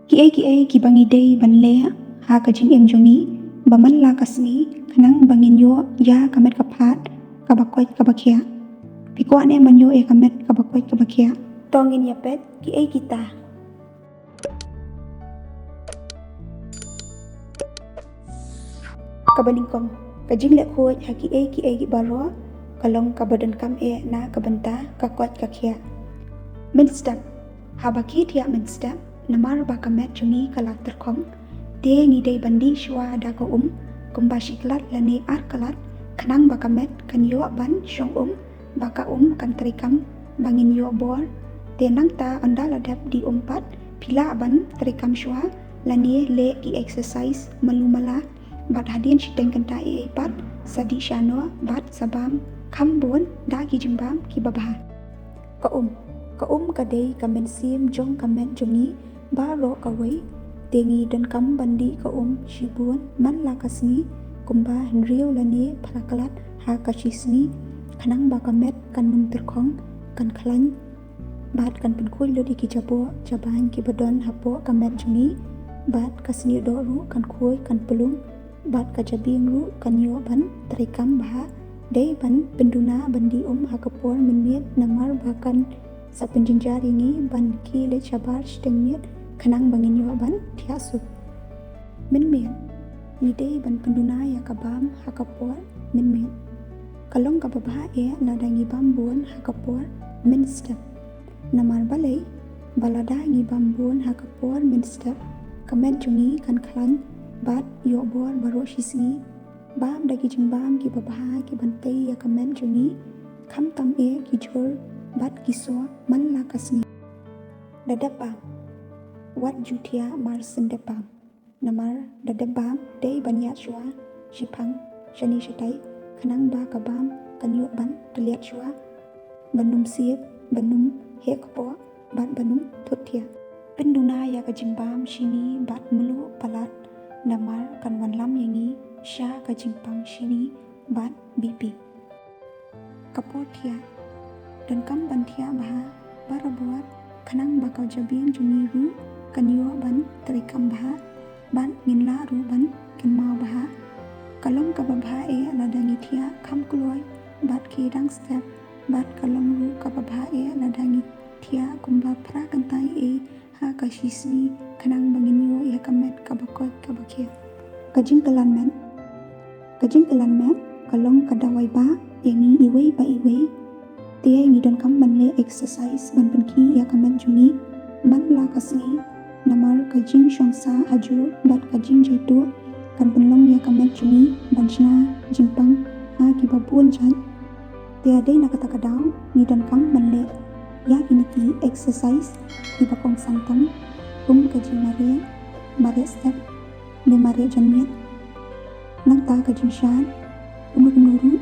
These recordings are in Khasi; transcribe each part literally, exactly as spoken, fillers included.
Kiei kiei kiba ngi dei ban leh ha ka jingim jong ngi ba man la ka sngi, khnang ba ngin ïoh ïa ka met ka phad kaba koit kaba khiah? Phi kwah ne ban ïoh ïa ka met kaba koit kaba khiah? To ngin ïa peit kiei kita. Kaba nyngkong, ka jingleh khuid ha kiei kiei baroh ka long kaba donkam eh na ka bynta ka koit ka khiah. Mynstep, haba ki thiah mynstep, namar ba ka met jong ngi ka la tyrkhong, te ngi dei ban dih shuwa da ka um kumba shi klat lane ar klat, khnang ba ka met kan ïoh ban shong um, ba ka um kan treikam ba ngin ïoh bor. Te nangta ynda la dep dih um pat, phi lah ban treikam shuwa lane leh ki exercise malu mala, bad hadien shiteng kynta ei ei pat, sa dih sha noh bad sa bam kham bun da ki jingbam kiba bha. Ka um, ka um ka dei ka mynsiem jong ka met jong ngi baroh kawei. Te ngi donkam ban dih ka um shibun man la ka sngi, kumba hynriew lane phra klat ha ka shi sngi, khnang ba ka met kan ym tyrkhong, kan khlaiñ, bad kan pynkhuid lut ïa ki jaboh jabain kiba don hapoh ka met jong ngi, bad ka sniewdoh ruh kan khuid kan pylung, bad ka jabieng ruh kan ïoh ban treikam bha. Dei ban pynduna ban dih um ha ka por mynmiet, namar ba kan sa pynjynjar ïa ngi ban khie leit shabar shiteng miet, khnang ba ngin ïoh ban thiah suk. Mynmiet, ngi dei ban pynduna ïa ka bam ha ka por mynmiet. Ka long kaba bha eh lada ngi bam bun ha ka por mynstep. Namar balei? Ba lada ngi bam bun ha ka por mynstep, ka met jong ngi kan khlaiñ bad ïoh bor baroh shi sngi. Bam da ki jingbam kiba bha kiban tei ïa ka met jong ngi, khamtam eh ki jhur bad ki soh man la ka sngi. Da dep bam, wat ju thiah mar shen dep bam. Namar da dep bam dei ban ïaid shuwa shiphang shane shatai, khnang ba ka bam kan ïoh ban tylliat shuwa, ban ym sip, ban ym heh kpoh, bad ban ym thut thiah. Pynduna ïa ka jingbam shini bad mluh palat, namar kan wanlam ïa ngi sha ka jingpang shini bad B P. Ka por thiah, donkam ban thiah bha barabor, khnang ba ka jabieng jong ngi ruh kan ïoh ban treikam bha, bad ngin lah ruh ban kynmaw bha. Ka long kaba bha eh lada ngi thiah kham kloi bad khie dang step, bad ka long ruh kaba bha eh lada ngi thiah kumba phra kynta ei ei ha ka shi sngi, khnang ba ngin ïoh ïa ka met kaba koit kaba khiah. Ka jingkylla met. Ka jingkylla met ka long ka dawai bah ïa ngi iwei pa iwei. Te ngi donkam ban leh exercise ban pynkhih ïa ka met jong ngi man la ka sngi, namar ka jingshong sah hajuh bad ka jingjaituh kan pynlong ïa ka met jong ngi ban shna jingpang ha kiba bun jait. Te dei na kata ka daw ngi donkam ban leh ïa kine ki exercise kiba kongsan tam, kum ka jingmareh, mareh step ne mareh janmiet. Nangta ka jingshad, kumno kumno ruh,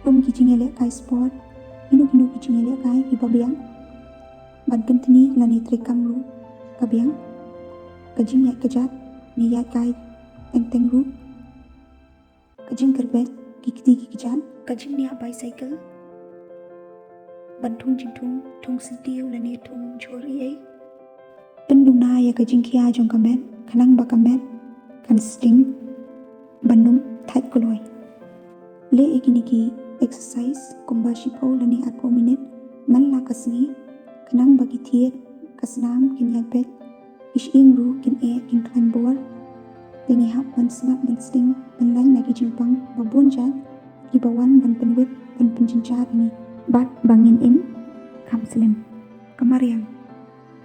kum ki jingïalehkai sport, kino kino ki jingïalehkai kiba biang, ban pyntni lane treikam ruh ka biang, ka jingïaid kjat ne ïaid kai teng teng ruh, ka jingkyrbet ki kti ki kjat, ka jingniah bicycle, ban thung jingthung, thung syntiew lane thung jhur ei ei. Pynduna ïa ka jingkhia jong ka met, khnang ba ka met kan sting ban ym thait kloi. Leh ïa kine ki exercise kumba shiphew lane arphew minit man la ka sngi, khnang ba ki thied ka snam kin ïaid beit, ki shyieng ruh kin eh kin khlaiñ bor. Te ngi hap ban smat ban sting ban lait na ki jingpang ba bun jait kiba wan ban pynwit ban pynjynjar ïa ngi. Bad ba ngin im kham slem. Ka mariang.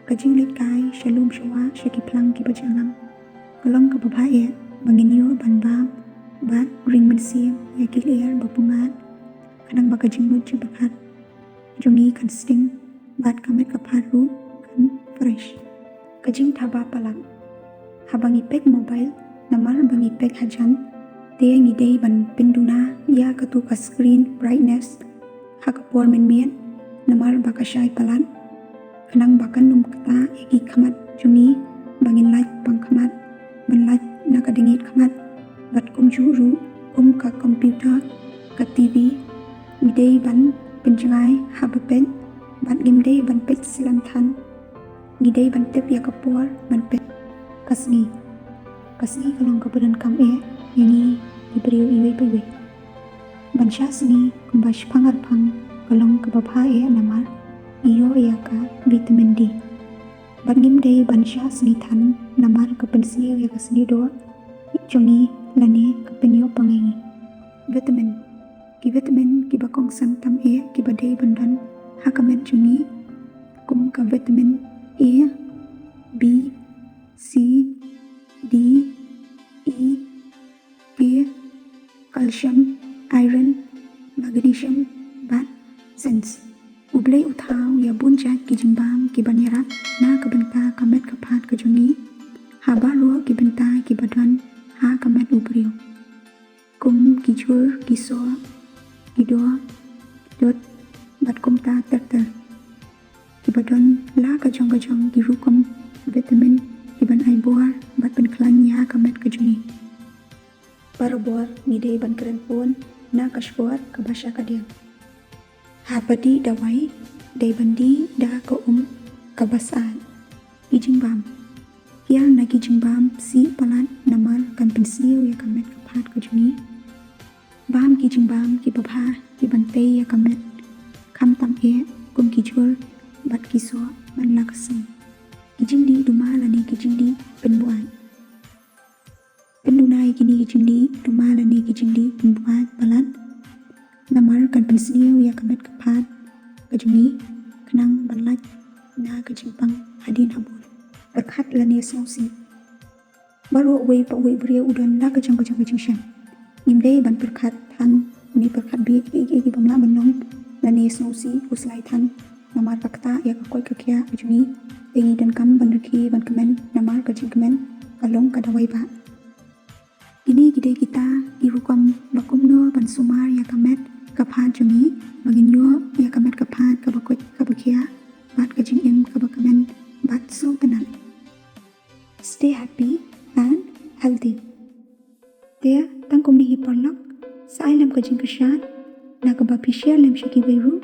Ka jingleit kai sha lum sha wah sha ki phlang kiba jingngam ka long kaba bha eh ba ngin ïoh ban bam bad ring mynsiem ïa ki lyer ba pyngngad, khnang ba ka jingmut jingpyrkhat jong ngi kan sting bad ka met ka phad ruh kan fresh. Ka jingthaba palat. Haba ngi peit mobile, namar ba ngi peit hajan, te ngi dei ban pynduna ïa katu ka screen brightness ha ka por mynmiet, namar ba ka shai palat, khnang ba kan ym ktah ïa ki khmat jong ngi ba ngin lait pang khmat, ban lait na ka dngeit khmat, bad kumjuh ruh kum ka computer, ka T V, ngi dei ban pynjngai haba peit, bad ngim dei ban peit slem than. Ngi dei Ban tip ïa ka por ban peit. Ka sngi. Ka sngi ka long kaba donkam eh ïa ngi ki briew iwei pa iwei. Ban shah sngi kumba shipang arpang ka long kaba bha eh namar i ïoh ïa ka vitamin D. Bad ngim dei ban shah sngi than namar ka pynsniew ïa ka sniewdor jong ngi lane ka pynïoh pang ïa ngi. Vitamin. Ki vitamin kiba kongsan tam eh kiba dei ban don ha ka met jong ngi kum ka vitamin A, B, C, D, E, K, calcium, iron, magnesium bad zinc. U Blei u thaw ïa bun jait ki jingbam kiban ïarap na ka bynta ka met ka phad ka jong ngi ha baroh ki bynta kiba don ha ka met u briew, kum ki jhur, ki soh, ki doh, ki dud bad kumta ter ter. Kiba don la ka jong ka jong ki rukom vitamin kiban ai bor bad pynkhlaiñ ïa ka met ka jong ngi. Barabor ngi dei ban kren bun na ka shkor kaba shakadiang. Haba dih dawai dei ban dih da ka um kaba sah. Ki jingbam. Kiar na ki jingbam sih palat namar kan pynsniew ïa ka met ka phad ka jong ngi. Bam ki jingbam kiba bha kiban tei ïa ka met, khamtam eh kum ki jhur bad ki soh man la ka sngi. Ki jingdih duma lane ki jingdih pynbuaid. Pynduna ïa kine ki jingdih duma lane ki jingdih pynbuaid palat namar kan pynsniew ïa ka met ka phad ka jong ngi khnang ban lait na ka jingpang hadien habud. Pyrkhat lane sngewsih. Baroh uwei pa uwei u briew u don la ka jong ka jong ka jingshem. Ngim dei ban pyrkhat than ne pyrkhat bieit ïa kiei kiei kibym lah ban long lane sngewsih khuslai than namar ka ktah ïa ka koit ka khiah ka jong ngi. Te ngi donkam ban rkhie ban kmen namar ka jingkmen ka long ka dawai bah. Kine ki dei kita ki rukom ba kumno ban sumar ïa ka met ka phad jong ngi ba ngin ïoh ïa ka met ka phad kaba koit kaba khiah bad ka jingim kaba kmen bad sngewtynnat. Stay happy and healthy. Te tang kumne hi paralok, sa ai lem ka jingkyrshan na kaba phi share lem sha kiwei ruh.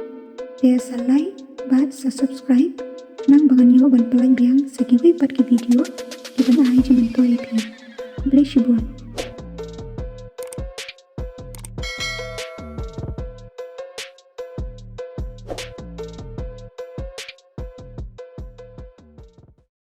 Te sa like bad sa subscribe khnang ba ngan ïoh ban pynlait biang sa kiwei pat ki video kiban ai jingmyntoi ïa phi. Khublei shibun.